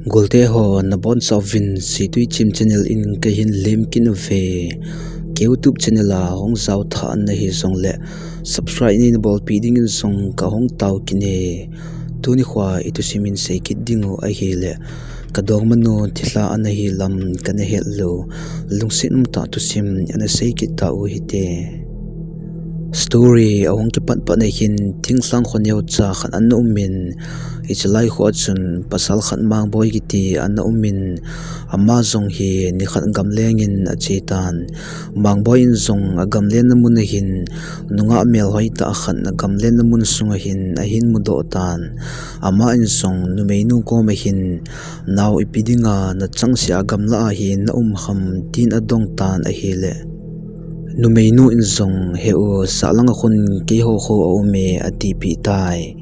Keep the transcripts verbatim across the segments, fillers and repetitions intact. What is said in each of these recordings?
Golte ho nabonchauvin Situi Chim channel in kahin lemkit uve. Ka YouTube channel a hung jaotha nahi jongle subscribe neina bolpeh dingin jong kahung taokit e. Tuni khoa i thusim in seikit dingu ahile, kadongmanu thilha ana hilam kana hetlou, lungset umtah thusim ana seikit tau hite. Story ahung kipatpat nahin thinglhang kho neocha khat ana umin, hiche lai khoa chun pasal khat Mangboi kiti ana umin, ama jong hi nikhat gamlengin achetan. Mangboi in jong agamlenna mun ahin nungah melhoitah khat agamlenna mun sunga hin ahin mudoh tan. Ama in jong numeinu koma hin, nao ipi dinga nachangseh a gamlah a hi naum ham, tin adongtan ahile, numeinu in jong, he u, sahlang a khun keiho kho aume, atipeh tai.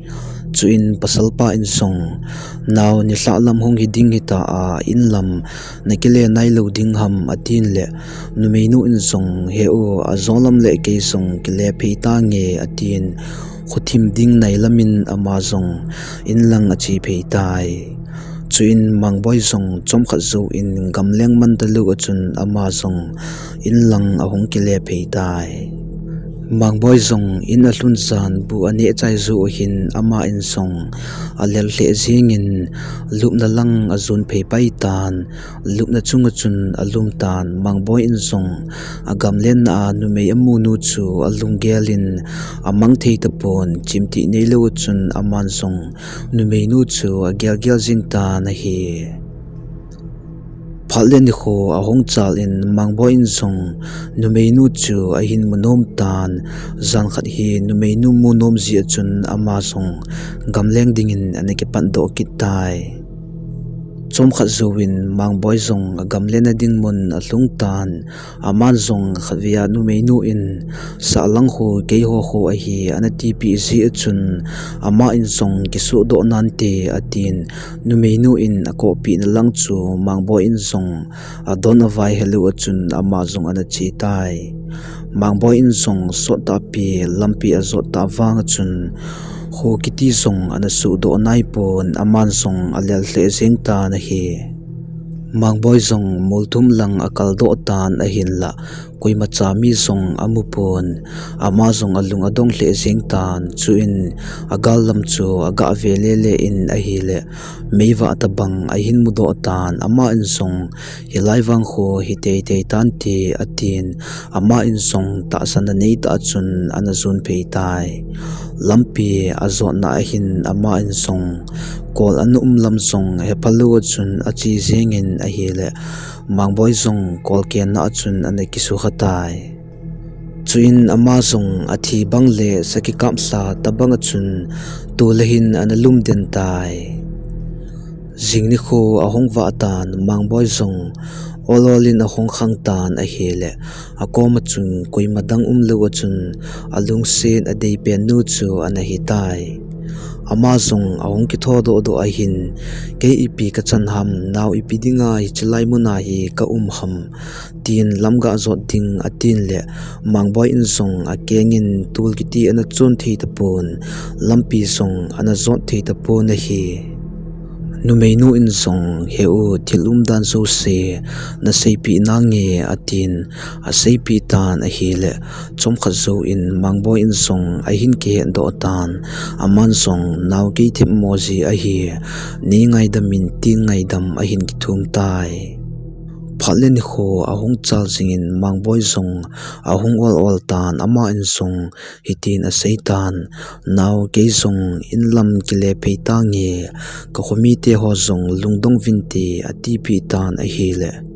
Chuin pasalpa in jong, nao nilhah lam hung hiding hita a, inlam nakile nailou ding ham, atin le, numeinu in jong, he u, ajolam le kei jong kile phei tange, atin, khothim ding nailamin ama jong inlang ache phei tai. Chuin Mangboi jong chomkhat jouvin gamleng man talou a chun ama jong inlang ahung kile phei tai. Mangboi jong in alhun jan bu aneh chai jou ahin ama in jong alel lheh jengin lupna lang ajon phei pai tan. Lupna chunga chun alum tan. Mangboi in jong agamlenna a numei amunu chu alunggelin amang thei tapon, chimtih neilou a chun aman jong numeinu chu agelgel jing tan ahi. Phat le nikho ahung chal in Mangboi in jong numeinu chu ahin munom tan. Jan khat hi numeinu munom jeh a chun ama jong gamleng dingin ana kipatdoh kit tai. Chomkhat jouvin Mangboi jong agamlenna ding mun alhung tan. Aman jong khatvei a numeinu in, sahlang khu keiho kho ahi, ana tipeh jeh a chun, ama in jong kisuhdoh nante, atin, numeinu in akohpehna lang chu Mangboi in jong adon avai helou a chun ama jong ana che tai. Mangboi in jong sottahpi lampi ajot tah vang a chun, kho kiti jong ana suhdoh naipon, aman jong alel lheh jeng tan ahi. Mangboi jong molthum lang akaldoh tan ahinla, koimacha mi jong amupon, ama jong alung adong lheh jeng tan. Chuin agal lam chu agah ve lele in ahile, meivah tobang ahin mudoh tan, ama in jong, hilai vang khu hi teitei tante, atin, ama in jong tahsanna neitah a chun ana jon phei tai. Lampi ajotna ahin ama in jong kol ana um lam jong hephalou a chun ache jengin ahile, Mangboi jong kol kenna a chun ana kisukha tai. Chuin ama jong athi bang le sakikap lha tobang a chun tol a hin ana lumden tai. Jing nikho ahung vah tan, Mangboi jong ol ol in ahung khang tan ahile, akoma chun koima dang umlou a chun alungset adeipen nu chu ana hitai. Ama jong ahung kithodoh doh ahin, kei ipi kachan ham, nao ipi dinga hiche lai muna hi kaum ham, tin lamgah jot ding atin le, Mangboi in jong akengin tol kiti ana chon thei tapon, lampi jong ana jot thei tapon ahi. Numeinu in jong, he u, thil umdan jouse naseipeh nange, atin, aseipeh tan ahile, chomkhat jouvin Mangboi in jong ahin kihetdoh tan, aman jong nao kei themmo ji ahi, nei ngaidamin tin ngaidam ahin kithum tai. Phat le nikho ahung chal jingin Mangboi jong ahung ol ol tan, ama in jong hitin asei tan, nao kei jong inlam kile phei tange, kakhomite ho jong lungdong vinte, atipeh tan ahile,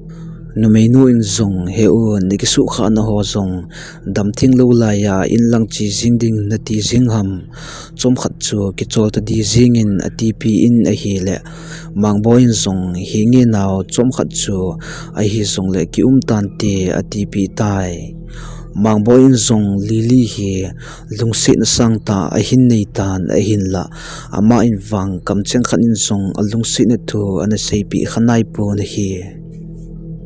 numeinu in jong, he u, nakisuhkhahna ho jong damtheng lou laiya inlang che jing ding nati jing ham, chomkhat chu kichol tadi jengin atipeh in ahile, Mangboi in jong, henge nao, chomkhat chu ahi jongle kium tante, atipeh tai. Mangboi in jong Lily hi lungsetna sangtah ahin nei tan ahinla, ama in vang kamcheng khat in jong alungsetna thu ana seipeh kha naipon ahi.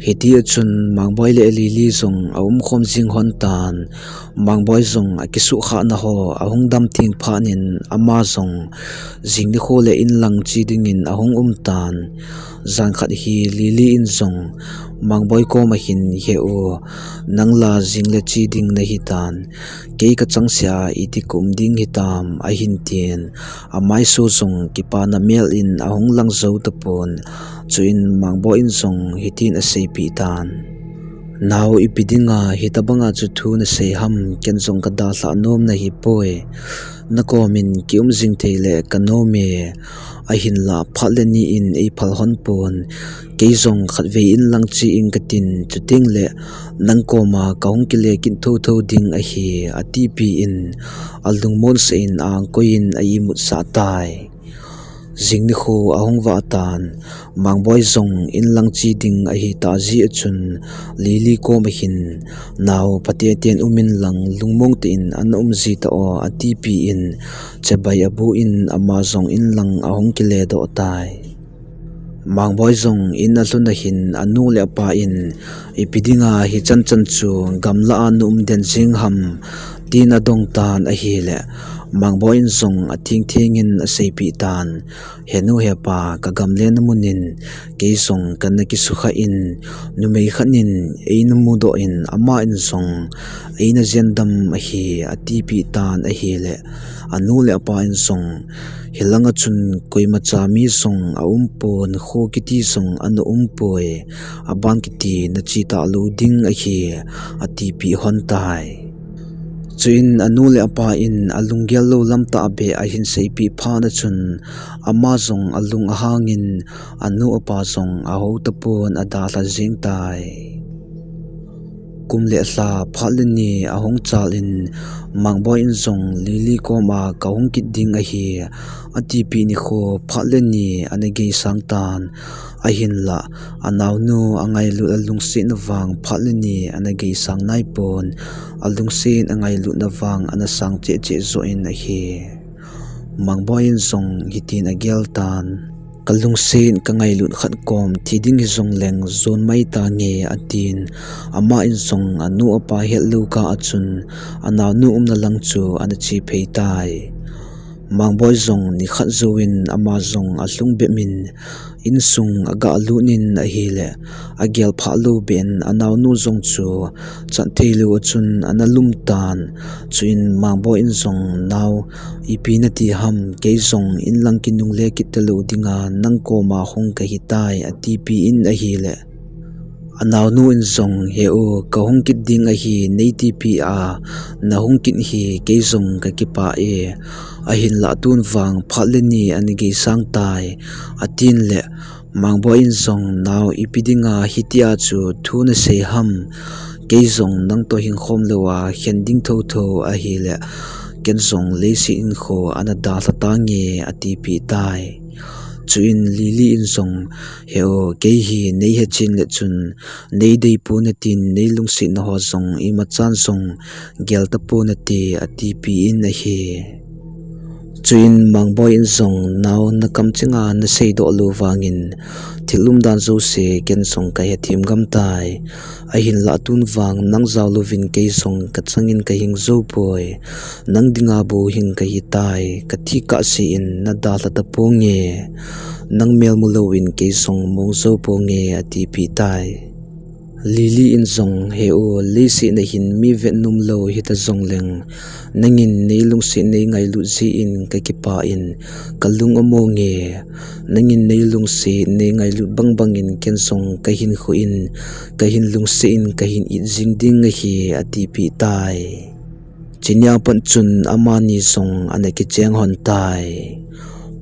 Hitia chun Mangboi le Lily jong aumkhom jing hon tan. Mangboi jong akisukha na ho ahung dam theng phat in ama jong jing nikho le in lang che dingin ahung um tan. Jan khat hi Lily in jong Mangboi koma hin, "He u, nang la jing le che ding nahi tan. Kei kachang sea iti ka um ding hitam," ahin tin. Amaisu jong kipana mel in ahung lang jou tapon. Chuin Mangboi in jong hitin aseipeh tan. "Nao, ipi dinga hitabanga chu thu nasei ham, ken jong kadalhah nom nahi poi. Nakomin kium jing thei le kanom e. Ahinla phat le ni in eiphal hon pon. Kei jong khatvei in lang che ing katin, chuteng le nang koma kahung kile kit thotho ding ahi," atipeh in, alungmon sah in angkoi in a-imut sah tai. Jing nikho ahung vah tan. Mangboi jong in lang che ding ahi tah jeh a chun Lily koma hin, "Nao, phaten um in lang, lungmong tah in ana um ji ta o," atipeh in, chibai abu in ama jong in lang ahung kile doh tai. Mangboi jong in alhun ahin, anu le apa in, "Ipi dinga hichan chan chu gamla a na um den jing ham?" tin adong tan ahile, Mangboi in jong atheng theng in aseipeh tan. "He nu he pa, ka gamlena mun in kei jong kana kisukha in, numei khat in eina mudoh in, ama in jong eina jendam ahi," atipeh tan ahile, anu le apa in jong, "Hilanga chun koimacha mi jong aum pon, kho kiti jong ana um poi, aban kiti nache talou ding ahi," atipeh hon tai. Chuin anu le apa in alunggel lou lam tah beh ahin seipeh phat a chun, ama jong alung ahang in, anu apa jong ahou tapon adalha jeng tai. Kum le lha, phat le ni ahung chal in, Mangboi in jong Lily koma kahung kit ding ahi, atipeh nikho phat le ni ana geisang tan. Ahinla, anaonu angailut alungsetna vang phat le ni ana geisang nai pon, alungset angailutna vang ana sang cheh cheh joh in ahi. Mangboi in jong hitin agel tan. "Ka lungset ka ngailut khat kom thi ding hijong leng jon mai tange," atin. Ama in jong anu apa hetlou kah a chun anaonu umna lang chu ana che phei tai. Mangboi jong nikhat jouvin ama jong alhung bep in insung aga lut in ahile, agel phah lou beh in anaonu jong chu chat theilou a chun ana lum tan. Chuin Mangboi in jong, "Nao, ipi nati ham, kei jong in lang kinungle kit talou dinga nang koma hung kahi tai," atipeh in ahile, anaonu in jong, "He u, kahung kit ding ahi, nei tipeh a nahung kit hi kei jong kakipah e. Ahinla tun vang phat le ni ana geisang tai," atin le, Mangboi in jong, "Nao, ipi dinga hitia chu thu nasei ham, kei jong nangto hingkhom lou a khen ding thotho ahile, ken jong leiset in kho ana dalha tange," atipeh tai. Chuin Lily in jong, "He u, kei hi nei hechen le chun nei dei pon natin, nei lungsetna ho jong imachan jong gel tapon nate," atipeh in ahi. Chuin Mangboi in jong, "Nao, nakam chenga nasei doh lou vangin thil umdan jouse ken jong kahe thim gam tai. Ahinla tun vang nang jao louvin kei jong kachangin kahing jou poi. Nang dinga bou hing kahi tai, kathi kah sen nadalha taponge. Nang mel mu louvin kei jong mong jou ponge," atipeh tai. Lily in jong, "He u, leiset a hin mi vet nom lou hita jong leng, nangin nei lungset nei ngailut jeh in kakipah in, kalung amonge. Nangin nei lungset nei ngailut bang bangin ken jong kahin khu in, kahin lungset in, kahin it jing ding ahi," atipeh tai. Chunia pat chun amani jong ana kicheng hon tai.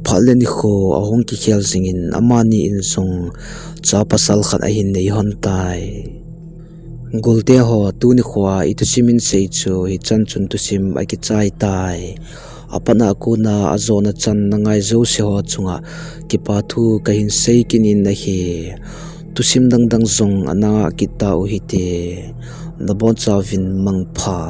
Phat le nikho ahung kikhel jingin amani in jong cha pasal khat ahin nei hon tai. Golte ho, tuni khoa i thusim in sei chu hichan chun thusim akichai tai. Apat a kona ajona chan nangai jouse ho chunga kipa thu kahin sei kit in ahi. Thusim dang dang jong ana ngah kit tau hite. Nabonchauvin mangpha.